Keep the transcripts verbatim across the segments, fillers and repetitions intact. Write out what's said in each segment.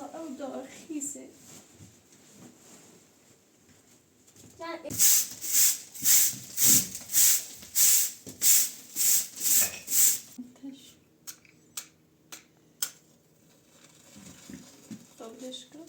او دا خیسه. آتش. خب، دشکا.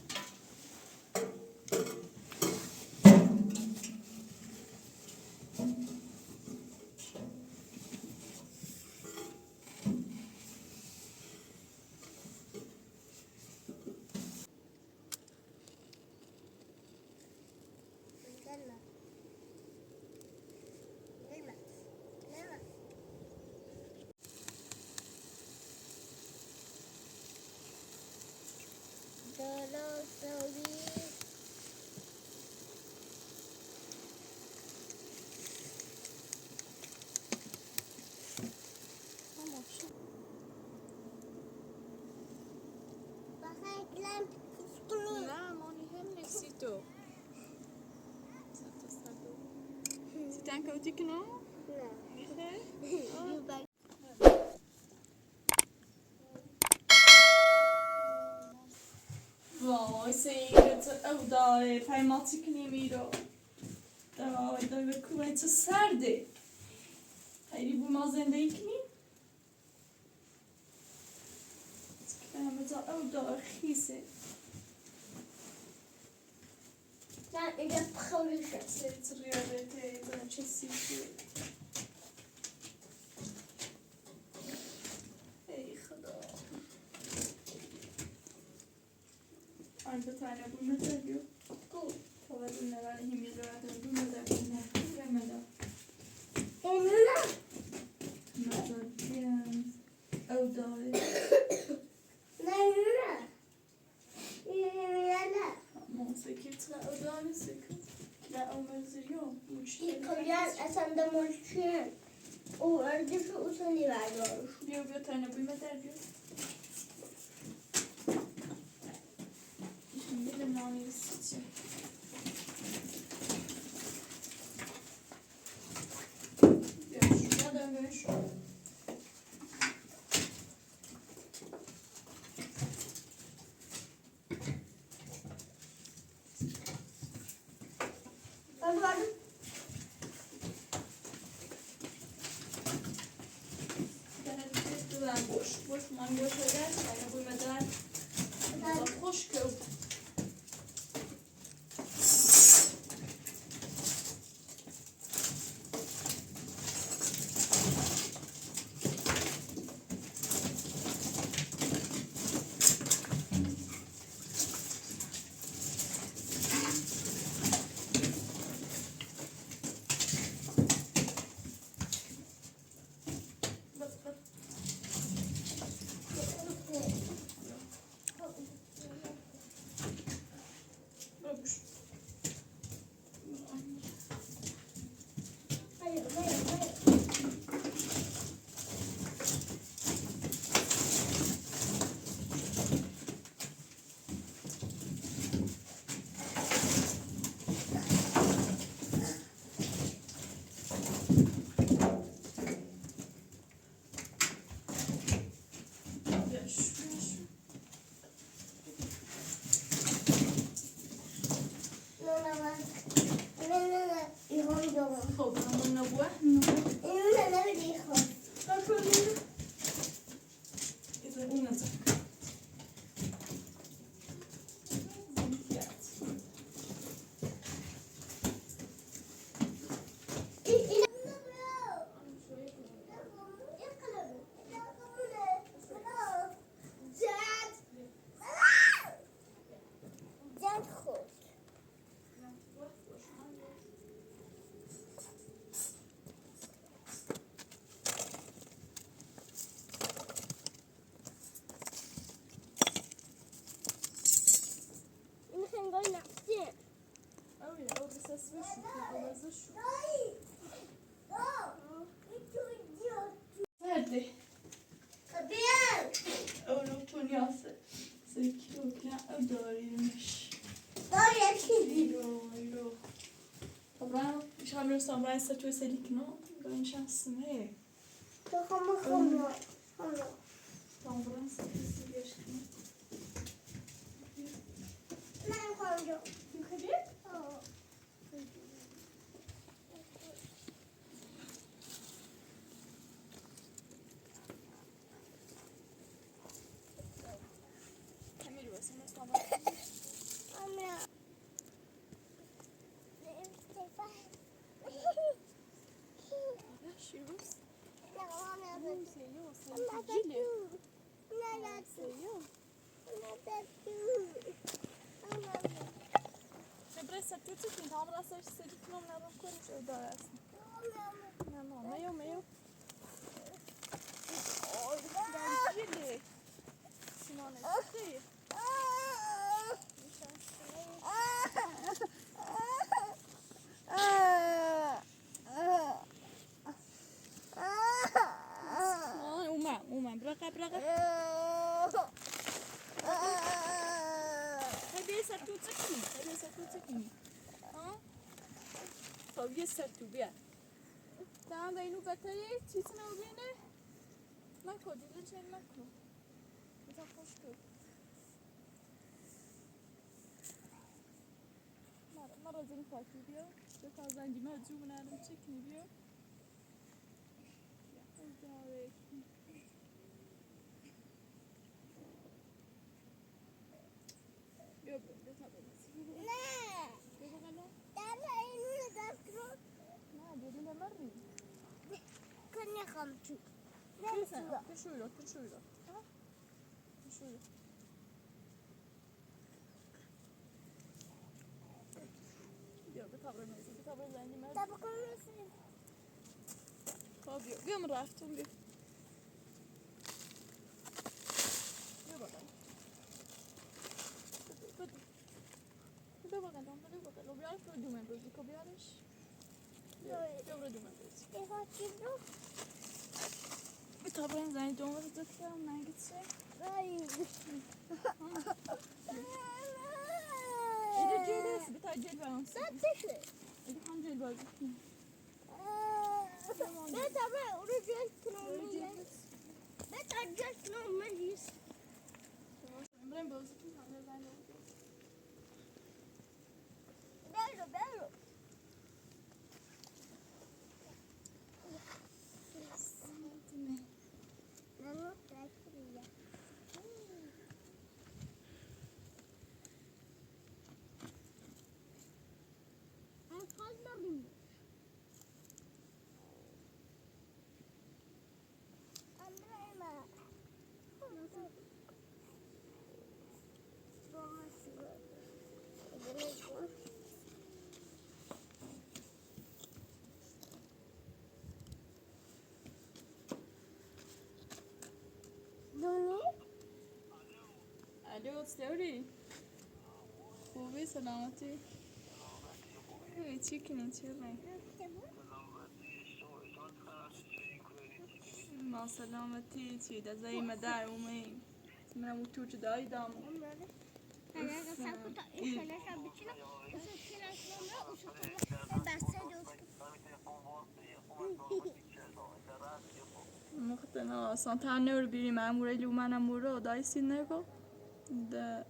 نه، مامی، هم نسیتو. سیتن کوتیک، نو؟ نه. وای، سیدت او داره، پیماتیک نیمیرو. دای، دای، به کومه چه سرده. خیلی بو مازنده ایکنی. کلمه دا او دا خیسه. من اینجا پخوریشم. سیتریو بهتری، بنا چه سیتی. ای خدا. آنجا تانه بوی مدر بیو. بو. تاوا دونلر هیمیلر دون بوی مدر دونلر. بوی مدر. اینونه. مدر بیان. او داره. نه، اینونه. اینونه. مون سکیت نه، او داره سکیت. نه، او مزریو. مشکل. ایتالیان اصلا مشکل. او اردیش اصولی بردارش. بیو، بیو، تانه بوی مدر بیو. Şimdi limonlu sütü. Ya şuna dönmüş. من بردم. بوش، بوش، من گؤتوررم، سنه بو مدر. بوش کو. نه، نه، نه. نه، نه، نه. ایهان جوان. خب، اما نه بو؟ نه. اینو نه، نه بیدی خب. بک اونو. ایزه اونو. اینو خنگای نفتی. او یا، او قیساس وئر شو، او قیساس وئر شو. سردی. قاپییی آچ. او روتونیاسی. سکیوک، نه، او داریمیش. داری، هپسینی. یورو، یورو. تامرا، شامرو سامرای ساچو سلیک، نو؟ بن شانسیم، هی. تو خامو، خامو، خامو. تامرا، ساچو سلیک، نو؟ سئیو، سئیو، گیلی. سئیو. سئیو، برای سر تو چکین، تمام راستش سری کنم، نرم کنش، او دا است. نه، نه، میو، میو. اوی، گیلی. سیمان، سئیو. آی، اومم، اومم. براخ، براخ. هه، بیر ساعت دوتور چکمه‌یین. هه، بیر ساعت دوتور چکمه‌یین. ها؟ خب، یه ساعت تو بیا. تمام، اینو بتایی، چیزی نو بینه. مکو، دیگه چه مکو. مثلا خوش تو. مرا، مرا زنگ پاکی بیا. دو تا زنگی من جومون الیم چکنی بیا. یا، اداره. بیا، بیا، بیا، تا بیا. نه. بیا باخ هله. دادا، اینو دا دستگیر. نه، دئدیم ده مرمی. کنی خامچوک. نه، بیا سن، بیا شویورا، بیا شویورا. ها؟ بیا شویورا. بیا، بیر تا بورا نئیسه، بیر تا بورا زنگی من. دا باخ، گؤرورسن. خب، بیا، بیا، من رفتم، بیا. بیا باخ هله. بیا، بیا، بیا. بیا باخ هله، بیا باخ هله. بیارش، بیا دومه، بیا، بیا، بیارش. بیا، بیا بورا دومه، بیا. بیر تا بورا زنگی دومه، بیا، بیا، من گئتسین. آی. ایندی گل، بیر تا گل بارام. سن چکین. ایندی هم گل بارام. بس آبی، اونو گؤتور، اونو گؤتور. بس آبی، گؤتور، اونو گؤتور. عمران، بازی کیم؟ بلو، بلو. بلو، بلو. دونی؟ الو، چطوری؟ خوبی، سلامتی؟ اوی، چی کنی، چی کنی؟ ما سلامتی، چی ده زای مادر اومه. من او تو چی دای دام. مختنا، سان تنور بیری من بورا، لومنم بورا، دای سینگو. ده.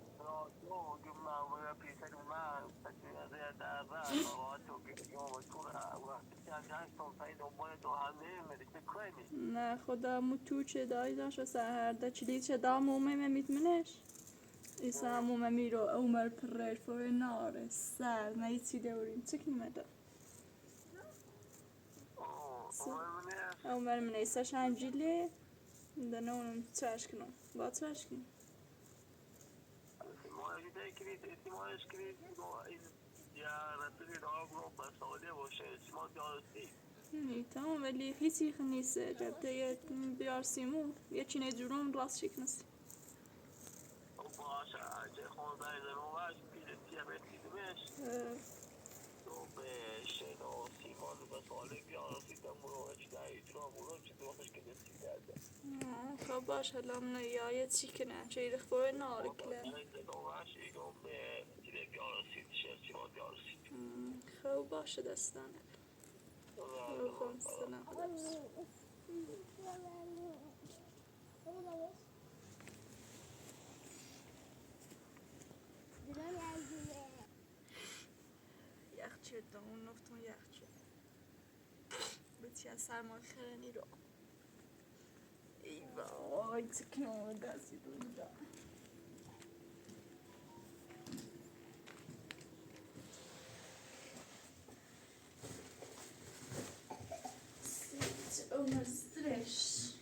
نه، خدا مو تو چه دای داشت سحر، ده چلی چه دام اومه میتمنش. ایسا اومه میرو، عمر پرر فور ناره، سر، نه ایچی ده ورین، چکنمه ده. عمر منه ایسا شنجیلی، ده نه اونون چشکنم، با چشکنم. نیی، تمام، ولی هیچی نیسه، جدیت بیارسیمو، یکینه جورون راست چکنسی. هه. هه، خب باشه، لام نه یا، یه چی کنه، چه ایرخ بوی ناریکله. هه، خب باشه، دستانه. علیکم سلام، خدا حافظ. یخ چیردی، اون نقطه‌ن یخ چیردی. بچه سرما خیلی رو. ای وای، چه کنار دستی دونده. سیت عمر استرش.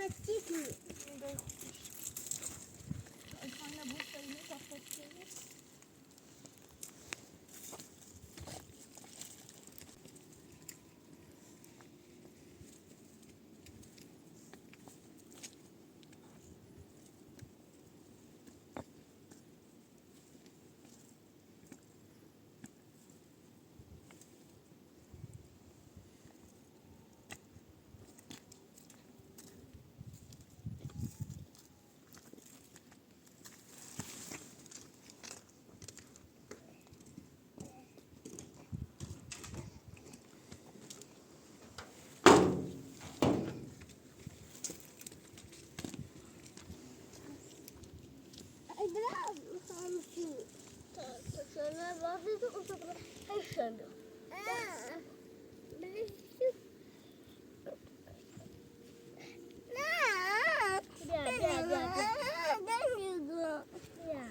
Ay, biraz utanmışım. Şöyle bakınca o zaman her şey. Aa, biraz Ya, ya, ya, ya. Ya.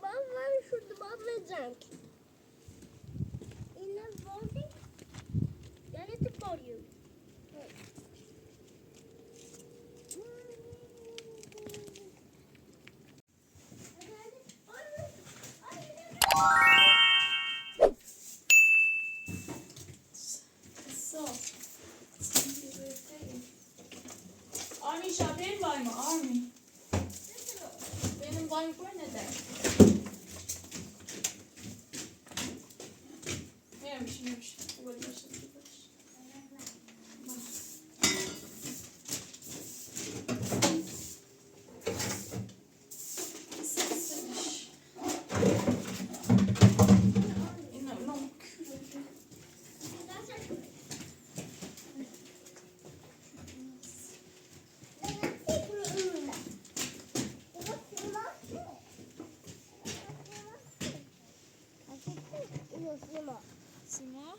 Bak, var şurada, bak, vereceğim. Yine buldum. Yani, tık arıyorum. So, army شاپین وار مو؟ آرمی. منیم وار مو؟ نه ده؟ نه‌یمیش، نه‌یمیش؟ بو بؤله باشلاییر. سیما؟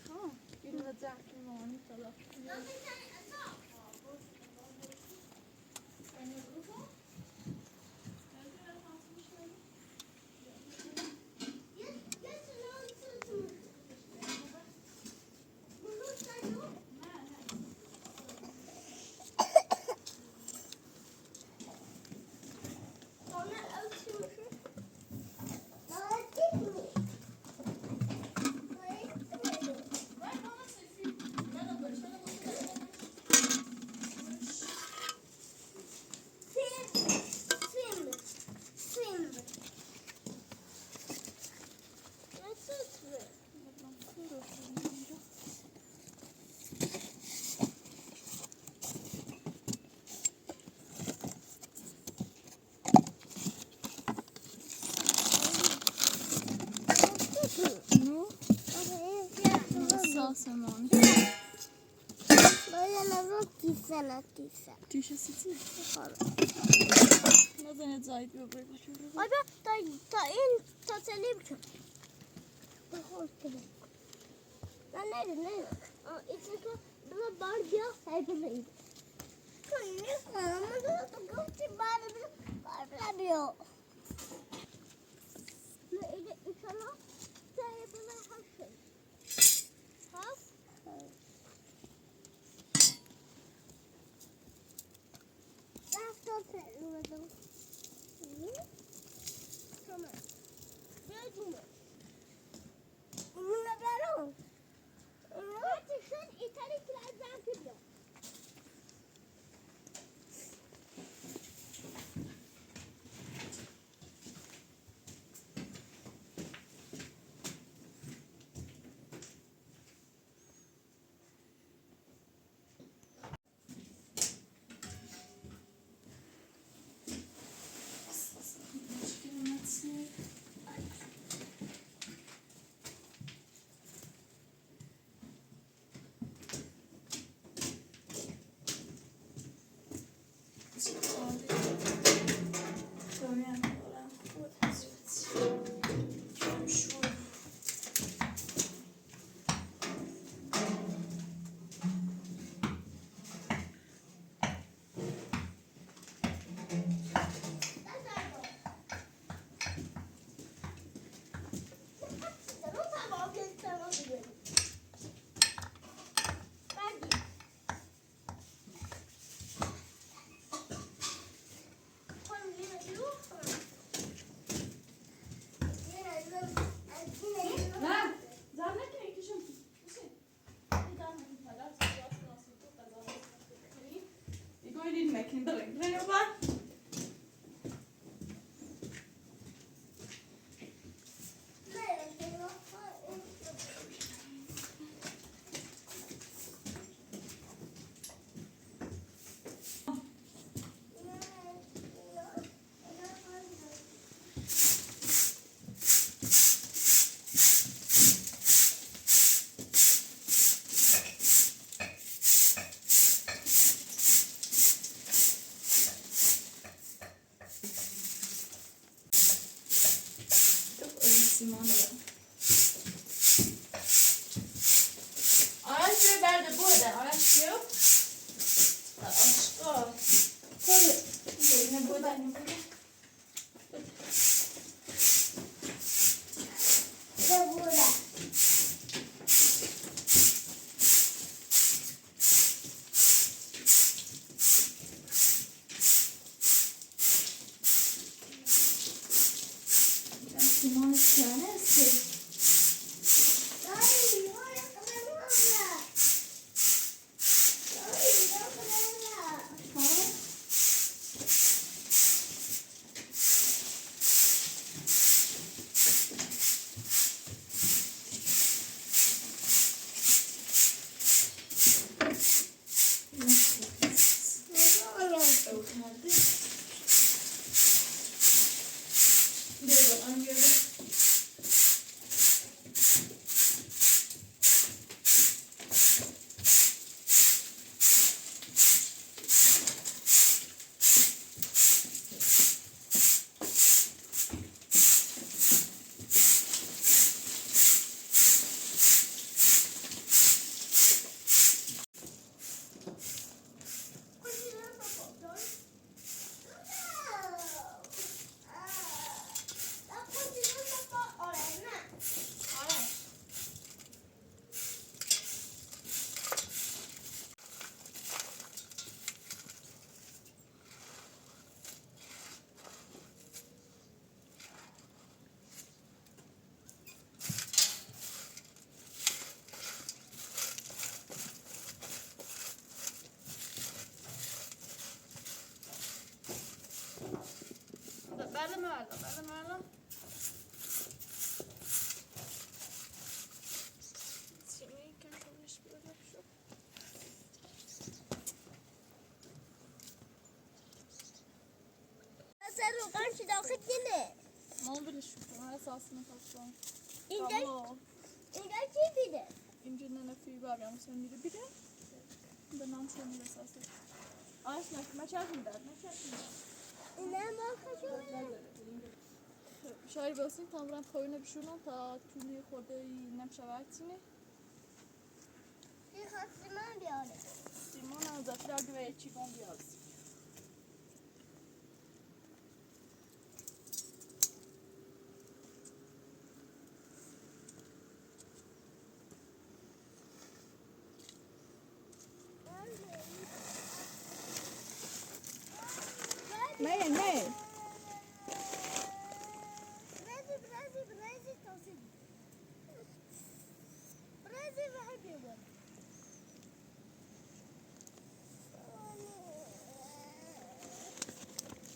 ها. بیری ده جهت لیمونی طلب. نو؟ ساس لیمون. بابا، نه زاد دیسن، دیسن. دیشی سیتی. آره. نازنین زاید بابا. آی، بابا، دا، دا، این تا سنی بکن. بابا، نه، نه، نه. آ، ایچینده بیر بار بیا، سایدیم. تو نه قویمون، بیر ده قوی کی، باری بیر بار بیا. نه، ائله ایچینده سایدیم، هر شئی. هاپ. رفت، تمام. گؤردون مو؟ بونو دا وئرین. هاتی، شن ایتری ایتری زنگ ائدیرم. بله، بله، بله. سینه‌ای که خودش بیاد شو. سر روغن چی داخل دینه؟ من بله شو، من اساسینی تاپدیم. اینجا، تامام. اینجا چی بیده؟ اینجا ننه فیبر، یعنی سن بیری بیده. بونلارین سن بیری اساسی. آی، اسمک، مکیاژ مو درد، مکیاژ مو درد؟ نه، مکیاژ مو درد؟ شاید بسیم، تامام تویونو بیشورم تا تویونو خورده نم شود چینی. بیر خواست لیمون بیارم. لیمون آنجاق بیر آز گویا ایکی قون بیاز. نه، نه. برازی، برازی، برازی، تازه. برازی و هر بیر وار.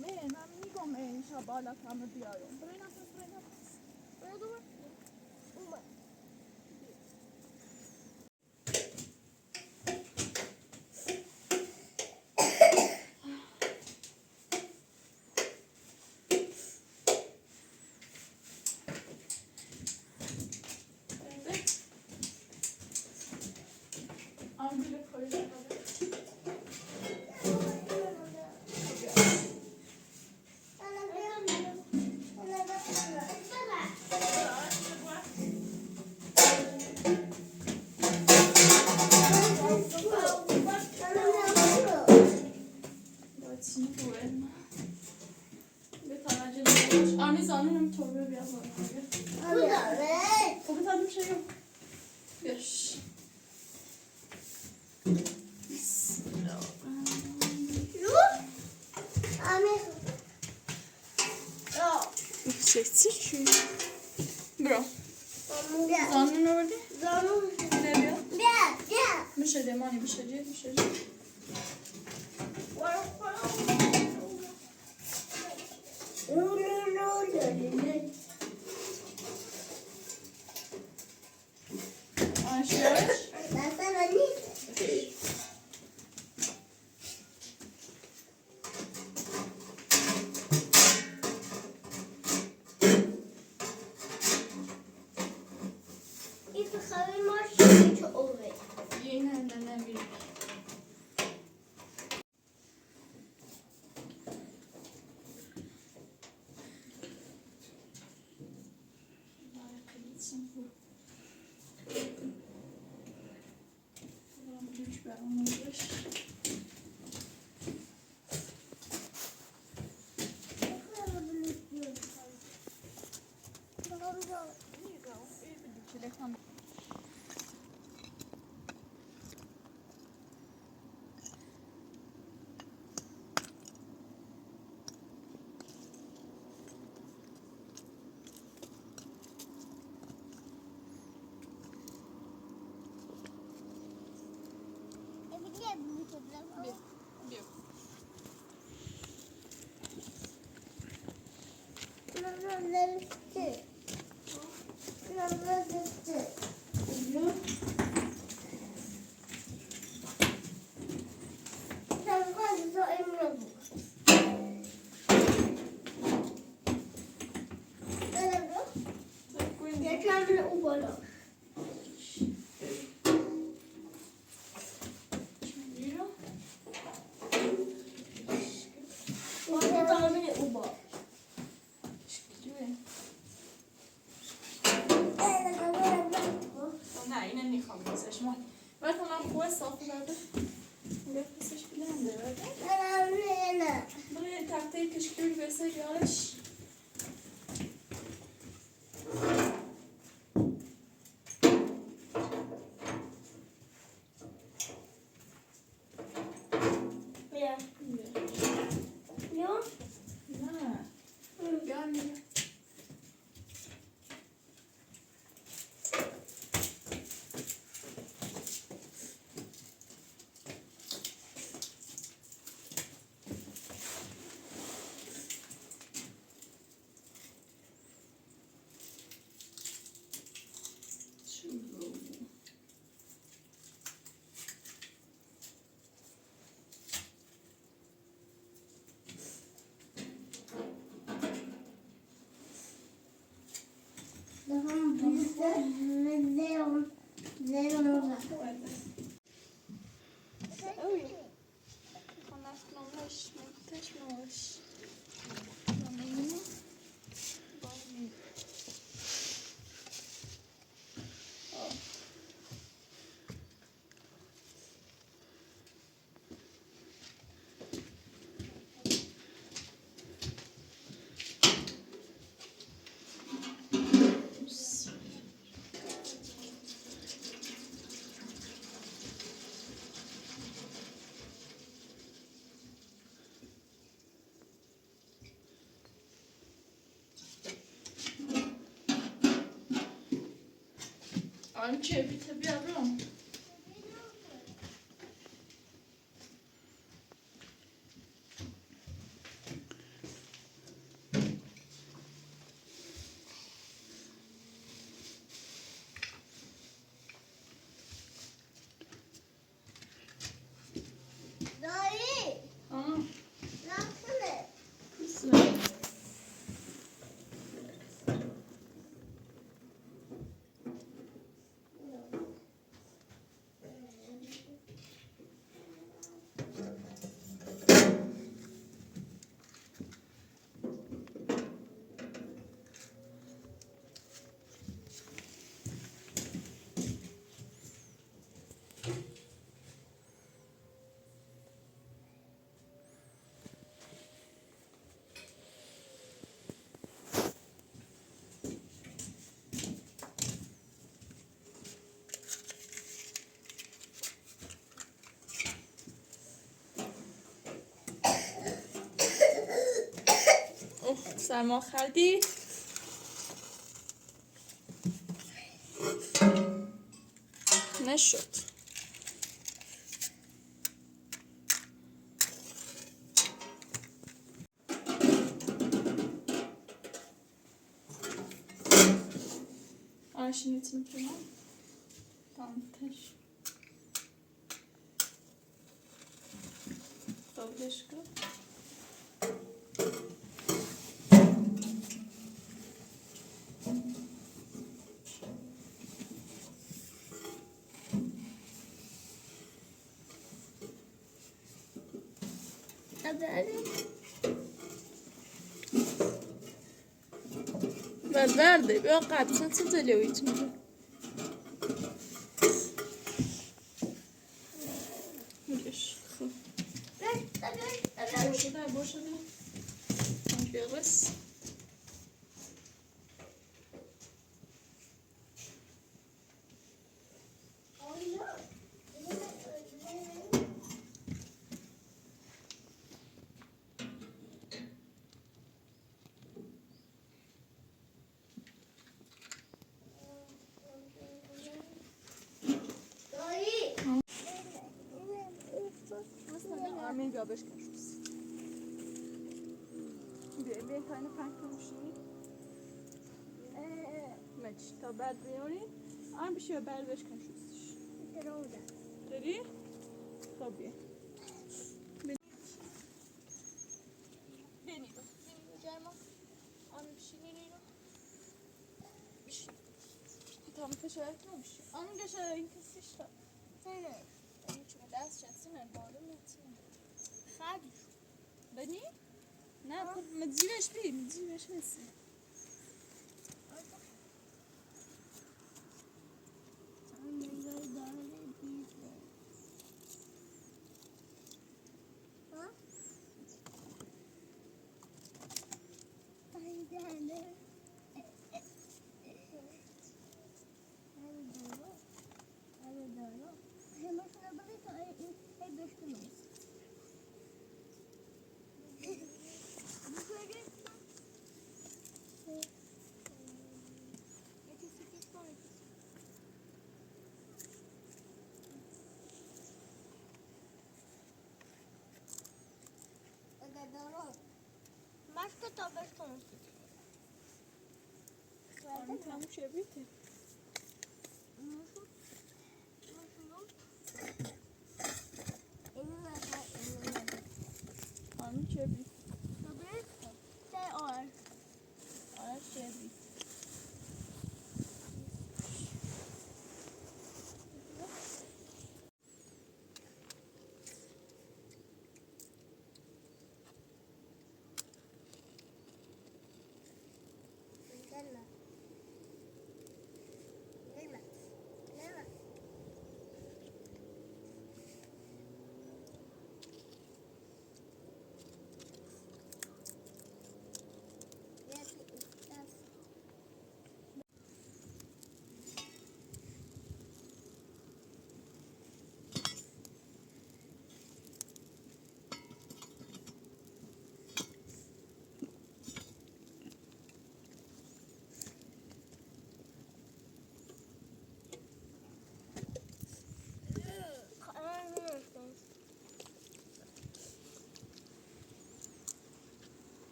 من، من می‌گم این شبالاتمو بیارم. برای نفس، برای نفس. برای دو. اومد. آنی زانورم توربا بیر آز آغیر. بو دا نه؟ او بیر دنه بیر شئی یوخ. یاش. بسم الله. یوخ. آنی. یوخ. سئچیر کی. برو. بیا. زانور نه ووردو؟ زانور. نه بیا؟ بیا، بیا. بیر شئی دئ، مانی، بیر شئی دئ، بیر شئی دئ. آیشه‌ش. بیر، بیر. نه، اینه نمی‌خوام، مثلا شما. باید اونم خوبه صافی برده. بیا، پسش بلنده برده. بورایا تخته‌ی کشکول بسه یاش. بیا. بیا. یوخ. نه. هی. گل، گل. Bizde leon, leon var. Oy. Ona آرمین، کبریت بیار، برو. دایی. ها. ناسیل؟ قیزیم. اوه، سرما خردی. نشد. آرشین ایچینی کؤرم. تامام، تش. Добре, عشقیم. و درده، بیا قطعاً چیز ائلیه او ایچینده. بوشو دا، بوشو دا. بوشو دا. آرمین، بیا بشکن شوز. بیا، بیا، تانی پنک کونوشی. مچ، تا بعد بیاری. آرمین، بیر شئی بر بشکن شوز. دری؟ خب، بیا. بینی، بینی، گلمه. آرمین، بیر شئی، بینی. بیر شئی. تامام، تشکر ائدیرم، بیر شئی. آرمین، گئچ، این کسی ایشته. نه، نه. اونون اوچون درس چکسین، من باغریم یاتسین. خرج. بینی؟ نه، آه. خب، مجیبش بی، مجیبش نسی. مشق تابستون. آرمین، تموم شد، بیتی. آرمین، چه بیتی؟ آرمین، چه بیتی؟ آرمین، چه بیتی؟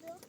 Tamam.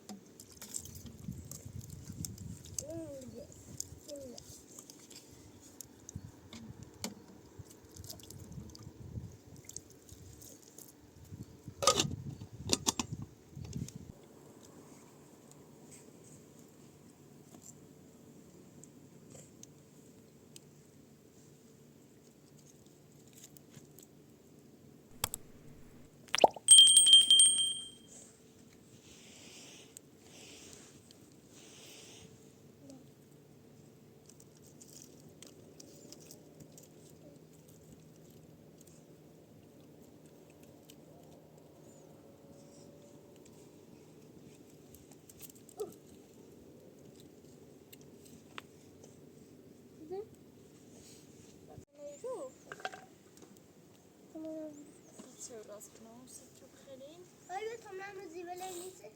Sırça biraz bunu, sırça kırayım. Hayır, tamam, zibeleyi neyse.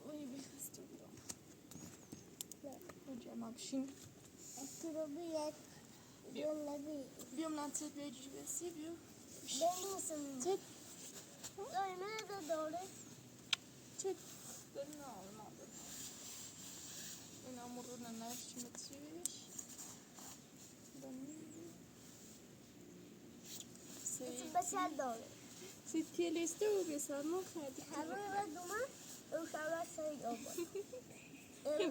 Oy, bir hasta oldum. Hocam, abi, şimdi. Oturup bir yer. Yolladı. Bilmiyorum lan, çöpleri cücüğü seviyor. Ben de insanım. Çöp. Ay, nerede doğru? Çöp. Ben ne alayım abi? Ben hamuruna ne işim yetişmiş? Ben ne bileyim. Şey, بچه‌ها داره. Şey, تلسته او بسر، ما خیلی. همه را دوما، او شبه سر یابا.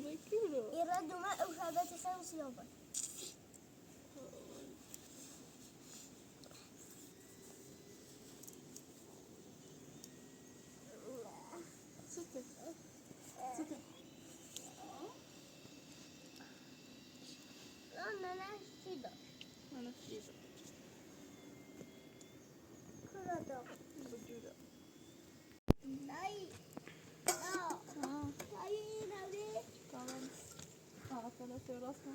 Bakıyorum. ایرا دوما، او شبه سر یابا. Süper. Süper. Lan, nene, şey de. Nene, şey de. Kırada. Bu cüre. Ay. Aa. Ha. Ay, nene. Tamam. Aa, sana söyle, asma.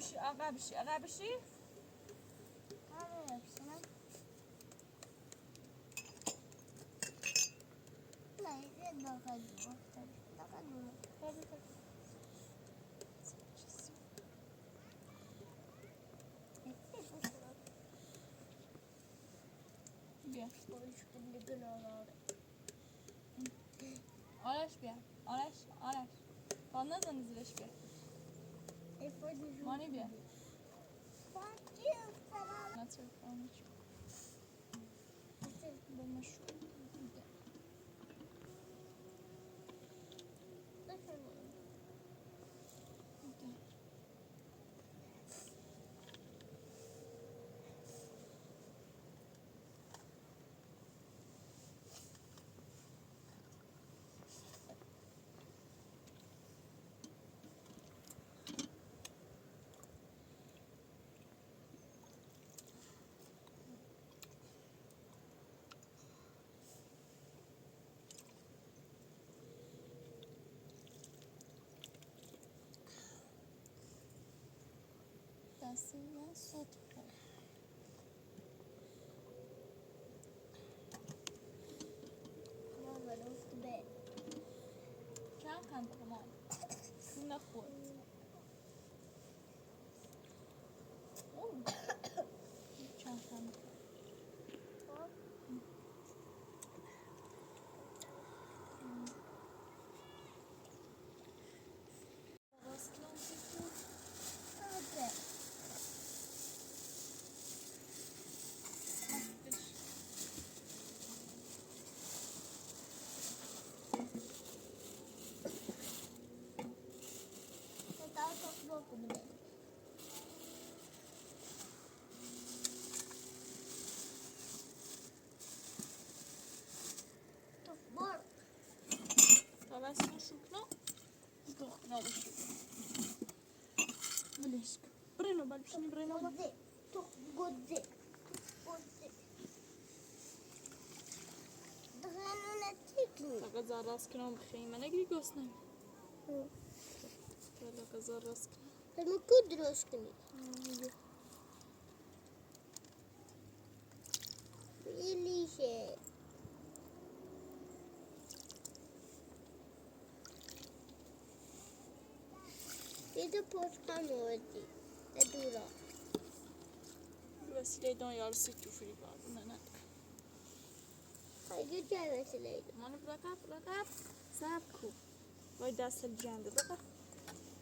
بشی، آقا بشی، آقا بشی. آقا بشی، نه؟ نه، ایده داخل دور. داخل دور. بیا. آرش بیا. آرش، آرش. باندازان زیرش بیا. مانی بیا. ناتور، آلمیش. بوموش. دسته‌ای سوت خور. ماما، گفت به. چند خنده ماما؟ نخور. اوه. چند خنده. Давай, слушай, ну. Сдохни, Алешка. Алешка. Брыну, большой, не брыну. Гудзи. Тух, гудзи. Гудзи. Дыгъанына тикни. Так, зараз к нам хеймена григосна. Хы. Так, зараз к нам. Там и куд роскни. М, иди. Или же. Bir de posta mı oldu? E, dur. Василейден яриси кюфрик вар, нанак. Хайди, гел Василейден. Мани быракъ, быракъ. Саб ку. Вай, дастар ҷанда, баба.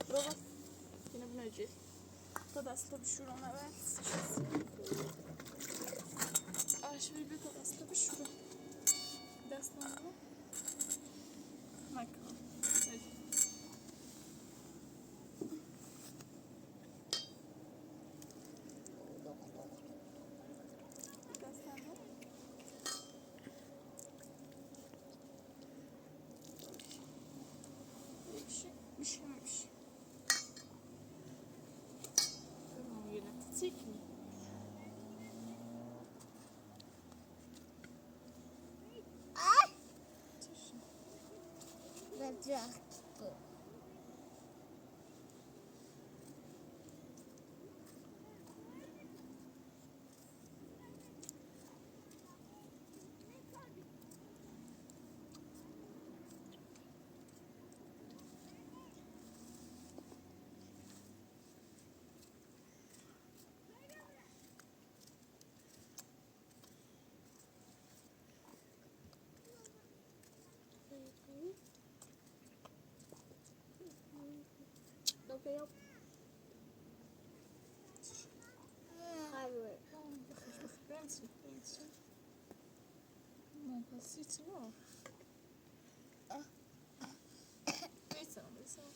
Баба. Яна бу неҷе? Та дастар бишурам, авет. Аш, бир, бир та дастар бишурам. Дастар бу. Бак. Дастар бу. Пиши-, пишемеш. Дурма, ене тутсин. Ай! Тише. Бачак. Добре, я. Хайвер. Френсі, Френсі. Ну, пасіться, ну. Весело, весело.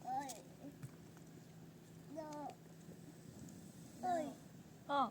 Ой. Но. Ой. А.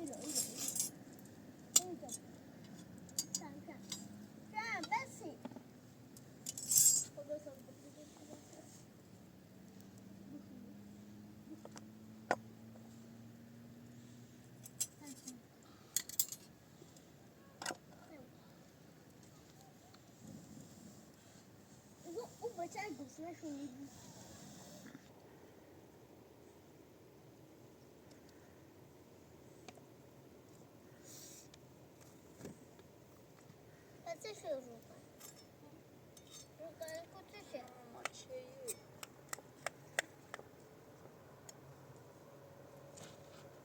Tamam, tamam. Tamam, ben seni. او، او بچه گوشونه شویدی. بچه شویدی. روزگاری کوچوشو. ماما، چیی؟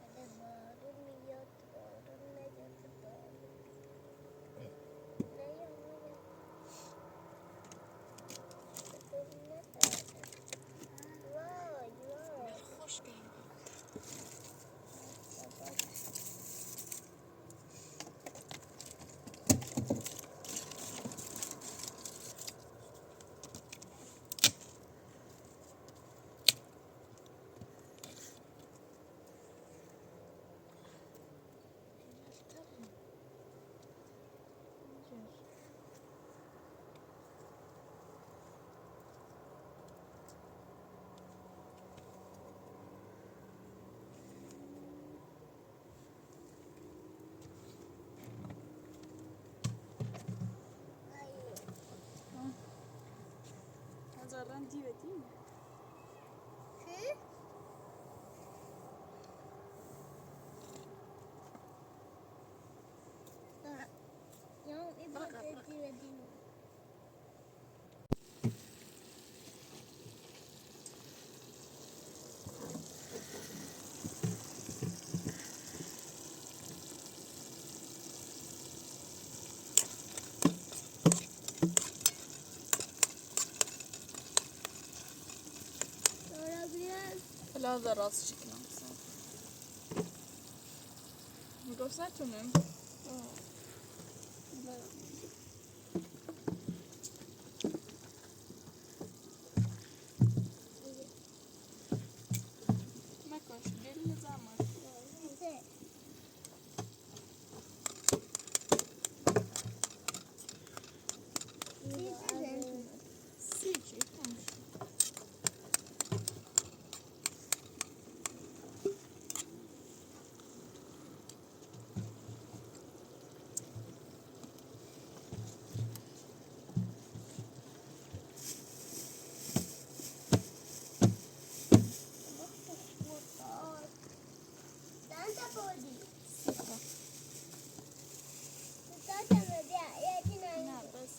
هادی باریم، یات باریم، نه یات باریم؟ نه یات، نه یات؟ وای، وای. خوش گلدین. نظرلاردان دیره، دئییل می؟ کی؟ یا، یا، ای باخ، بابا، باخ. دیره، دیره. سونرا بیر آز، بیر آز دا راست چکین. گؤسترمه‌ییم. مکوش، گلینه زحمت. سیرکه، تامام. نه، بس.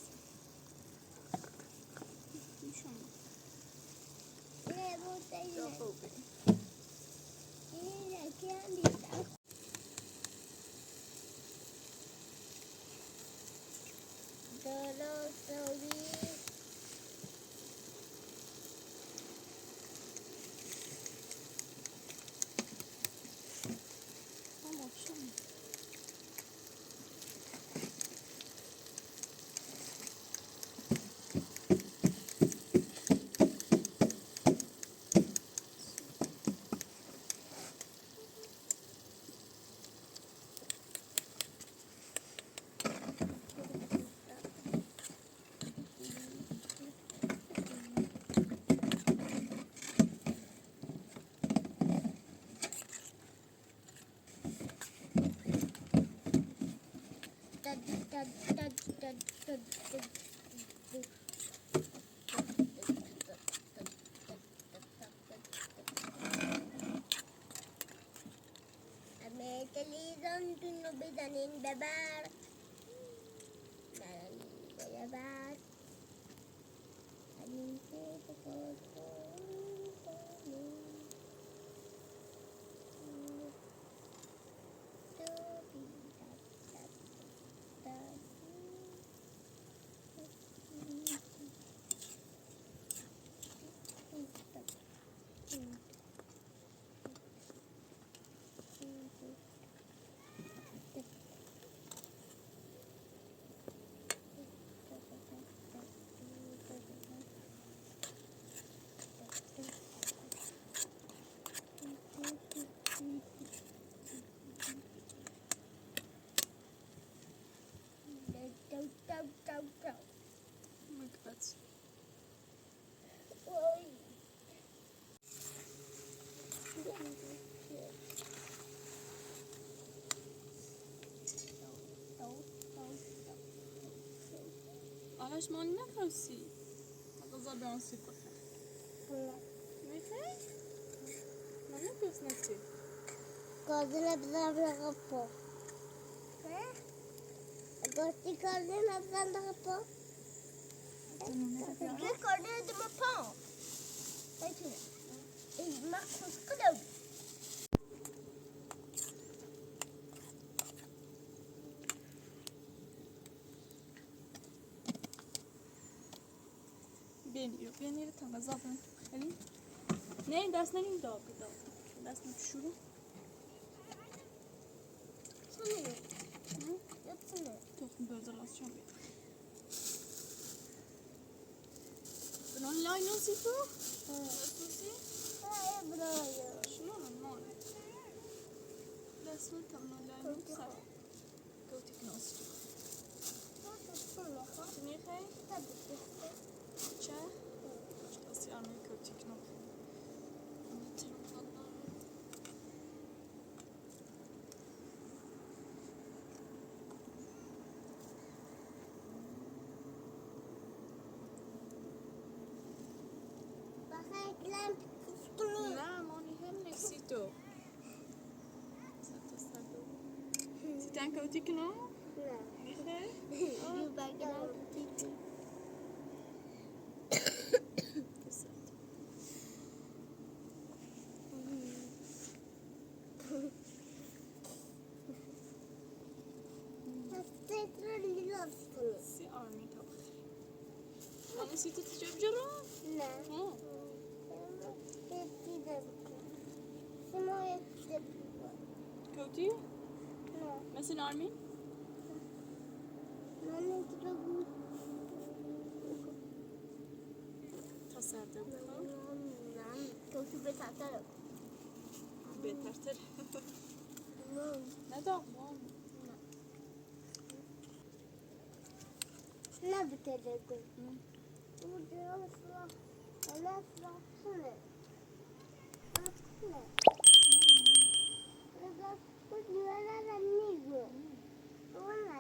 امی، تلویزیون دونو بیزنین ببر. بیزنین ببر. Oh my God. آرش، مانی نخواستی؟ آقا زابیان سیب بخیر. والله. نخیر؟ من نه گؤزنه چی؟ گؤزنه بیر دنه بوراخیب بو. هه؟ گؤزنه، گؤزنه بیر دنه بوراخیب بو. گؤزنه بیر دنه. گؤزنه بیر دنه بوراخیب بو. Peki. Ey, bak, kıskıdım. بینیر، بینیر، تمام، زابیان. الین. نه، دستینه این داغی، داغی. دستینه دوشورون. Sanırım. Hı? Yapsana. Çok güzel hazırlayacağım. Bunun layını sütü. Hı. Sütü. Hayır, burayı. Şunu mu? Resmen tam layını. Çok güzel. Sen. Kotikin olsun. Nasıl sonra? Sen ne kay? Tabii ki. Çay? Hı. Başkası yanına kotikin olsun. Anlatırım sana. باخ، اکرم پیچیشکینی. نه، مانی هم نکسیتو. سیتن کوتیک نو؟ نه. نیخه؟ یو، باخ، اکرم پیچیشکینی. Nasıl tekrar biliyorsunuz? سی آرمی تاپاق. آنی سیتی تیجب جرا؟ نه. هه. تپکی ده بکن. سیما یتیشده. کوتی؟ نه. مثل آرمی؟ من اینجا بو. تاساردا بو. کوتی به تاساردا. بهترتر. نه داغ، نه؟ نه بیته‌جک؟ هی. بو گؤرورسن، الله، الله، سیلاح. الله، سیلاح، سیلاح. بو گؤرورلر ده نییه؟ هی. بو نه؟